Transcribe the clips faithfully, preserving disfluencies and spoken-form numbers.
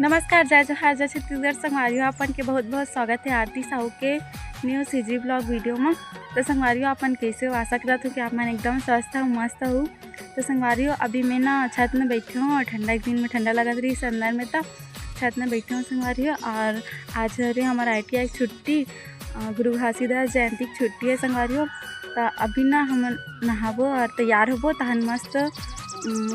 नमस्कार, जय जोहार, जय छत्तीसगढ़। संगवारी हो, अपन के बहुत बहुत स्वागत हे आरती साहू के new CG vlog video म। तो संगवारी हो, अपन कैसे हो? आशा करत हूँ कि आप मन एकदम स्वस्थ हो, मस्त हो। तो संगवारी हो, अभी मैं ना छत में बैठे हूँ और ठंडा के दिन में ठंडा लगत रही अंदर में, तो छत में बैठे हूँ संगवारी हो। और आज हरे हमारा ITI छुट्टी, अ, गुरु घासीदास जयंती की छुट्टी है संगवारी हो। तो अभी ना हम नहाबो और तैयार होबो, तहन मस्त, उम,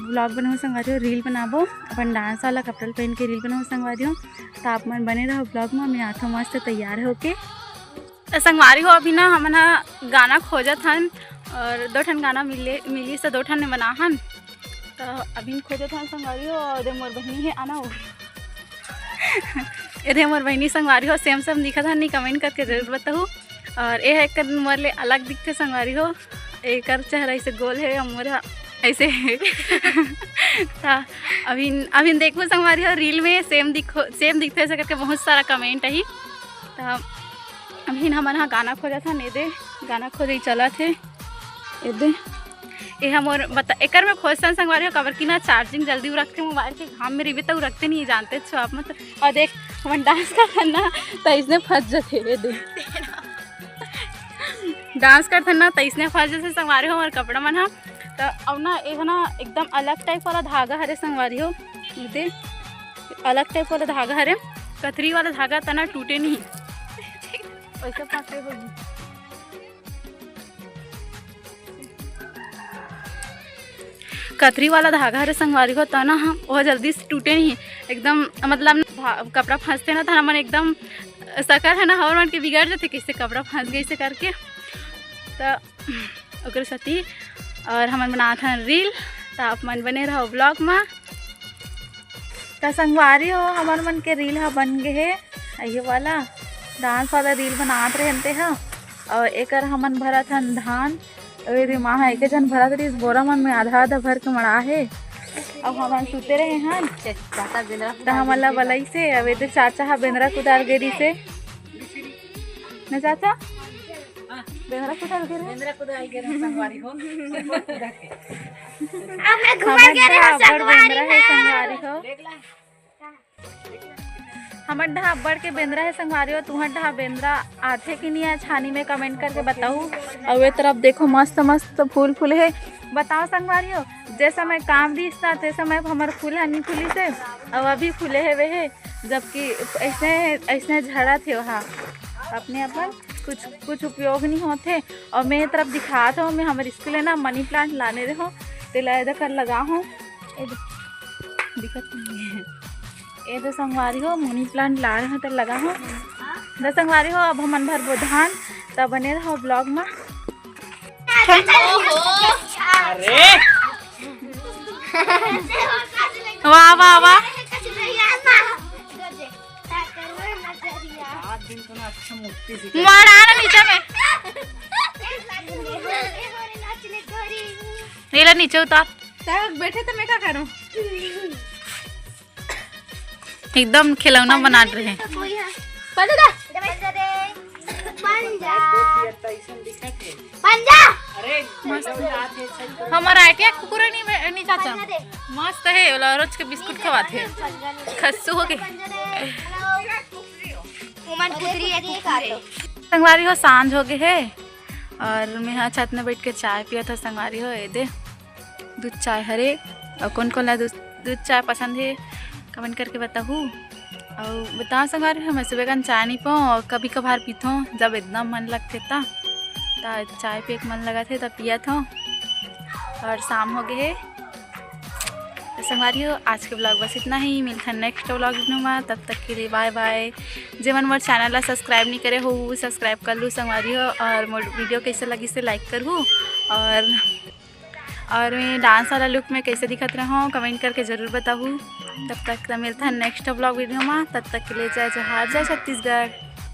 vlog बनाबो संगवारी हो, reel बनाबो अपन dance वाला कपड़ा ल पहन के reel बनाबो संगवारी हो। तो आप मन बने रहो vlog में, मैं आथो मस्त तैयार होके। तो संगवारी हो, अभी ना हमन ह गाना खोजत हन और दो ठन गाना मिले, मिली से दो ठन बना हन। तो अभी खोजत हन संगवारी हो, और मोर बहिनी है आना हो। एदे मोर बहिनी संगवारी हो, same same दिखत हन, नहीं comment करके जरूर बताहू। और ये है एक मोर ले अलग दिखते संगवारी हो, एकर चेहरा ऐसे गोल है और मोर ऐसे है। ता अभी, अभी देखबो संगवारी हो, reel में same दिखो, same दिखते ऐसे करके बहुत सारा comment आही। ता अभी हमन हा गाना खोजत हन, एदे गाना खोजे चलत हे। एदे, ए हम और बता, एकर में खोजथन संगवारी हो, काबर कि ना charging जल्दी उरकथे mobile के, घाम में रहिबे त उरकते नहीं, जानते छो आप मन। और देख, हमन dance करथन ना, त इसने फंस जथे, एदे। Dance करथन ना, त इसने फंस जथे संगवारी हो, हमर कपड़ा मन ह। त अब ना, ए ह ना एकदम अलग type वाला धागा हरे संगवारी हो, एदे, अलग type वाला धागा हरे, कथरी वाला धागा तना टूटे नहीं, वैसे फंसे होही। कथरी वाला धागा हरे संगवारी हो, त ना हम, वो जल्दी से टूटे नहीं, एकदम, मतलब, भा-, कपड़ा फंसते ना, त हमन एकदम, सकल है ना, हमर मन के बिगड़ जथे, कैसे कपड़ा फंस गई से करके। त ओकरे सेती, और हमन बनात हन reel, त आप मन बने रहो vlog में। त संगवारी हो, हमर मन के reel ह बन गे हे, ये वाला dance वाला reel बनात रहेन ते ह। और एकर हमन भरत हन धान। अउ एदे माँ ह एके झन भरत रहिस, बोरा मन में आधा आधा भर के मड़ा हे। अब हमन सुते रहे हन, त हमन ला बलई से, अब एदे चाचा ह बेंदरा कुदार गे रहिस हे। न चाचा? बेंदरा कुदार गे रहे। बेंदरा कुदार गे रहे, संगवारी हो। हमर डहा अब्बड़ बेंदरा हे, संगवारी हो। हमर डहा अब्बड़ के बेंदरा हे संगवारी हो, तुहर डहा बेंदरा आथे कि नहीं आए छानी में comment करके बताहू। अउ ए तरफ देखो मस्त मस्त फूल फूले हे। बताओ संगवारी हो, जे समय काम दिस ना ते समय हमर फूल ह नहीं फूलिस हे, अउ अभी फूले हेवे हे, जबकि ऐसने ऐसने झड़त हे ओहा, अपने अपन कुछ कुछ उपयोग नहीं होथे। अउ मैं ए तरफ दिखात हूँ, मैं हमर स्कूल ले ना money plant लाने रहो, तेला एदे कर लगा हूँ। ए दे, दिखत नहीं है। ए दे संगवारी हो, money plant ला रहे हो तो लगा हो। दे संगवारी हो, अब हमन भरबो धान, त बने रहो vlog में। अरे! वाह, वाह, वाह। मारा ना नीचे में। ये ला नीचे उतार। तब बैठे तो मैं क्या करूं? एकदम खिलौना बनात रहे। पंजा दे। पंजा दे। पंजा। पंजा। अरे, मस्त। हमारा आइडिया कुकुर नहीं, नहीं चाचा। पंजा दे। मस्त है, ओला रोज के बिस्कुट खवात है। पंजा दे। खस्सू हो गए। पंजा दे। हेलो। उमन कुतरी है, कुकुर है। संगवारी हो, सांझ हो गए है और मैं यहाँ छत में बैठ के चाय पिया था। संगवारी हो, ये दे दूध चाय हरे। और कौन कौन ला दूध, दूध चाय पसंद है, comment करके बताहू। और बताओ संगवारी हो, मैं सुबह कन चाय नहीं पाऊँ और कभी कभार पीथों, जब एकदम मन लगथे ता, ता चाय पिए के मन लगत हे, ता पियत हों। और शाम हो गए है। तो संगवारी हो, आज के vlog बस इतना ही। मिलथन next vlog में, तब तक के लिए bye bye। जे मन मोर channel ला subscribe नहीं करे हो, वो subscribe कर लू संगवारी हो, और मोर video कैसे लगी से like करहू, और और मैं dance वाला look में कैसे दिखत रहूँ, comment करके जरूर बताहू। तब तक तो मिलता है next vlog video में। तब तक के लिए जय जोहार, जय छत्तीसगढ़।